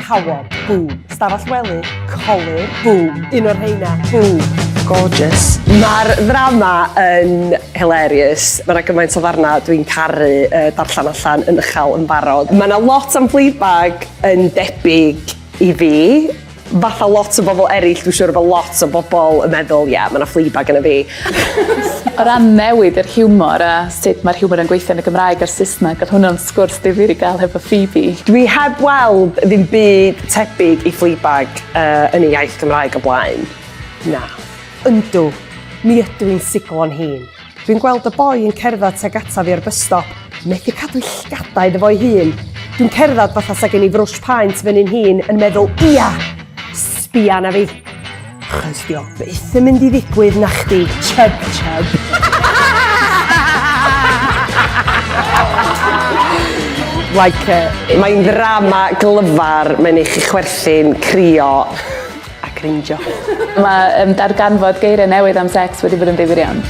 Cawod, boom. Stafell wely, colur, boom. Un o'r rheina, boom. Gorgeous. Mae'r ddrama yn hilarious. Mae yna gymaint o ddarna dwi'n caru uh, darllen allan yn uchel yn barod. Mae yna lot am Fleabag yn debyg i fi. Fatha lot o bobl eraill, dwi'n siŵr bod lot o bobl yn meddwl, ie, yeah, mae yna Fleabag yn y fi. O ran newid yr hiwmor a sut mae'r hiwmor yn gweithio yn y Gymraeg a'r Saesneg, oedd hwnna'n sgwrs difyr i gael hefo Phoebe. Dwi heb weld ddim byd tebyg i Fleabag uh, yn y iaith Gymraeg o blaen. Na. Yndw, mi ydw i'n siglo'n hun. Dwi'n gweld y boi yn cerdded tuag ataf fi ar bus stop, methu cadw'i llgadau iddo fo'i hun. Dwi'n cerdded fatha sa gen i frwsh paent fyny'n hun yn meddwl, ia, sbia na fi. Chos di o byth yn mynd i ddigwydd na chdi, chub chub. Like it. Mae'n ddrama glyfar, mae'n eich chi chwerthin, crio. A crinjo. Mae um, darganfod geiriau newydd am sex wedi bod yn ddifyr iawn.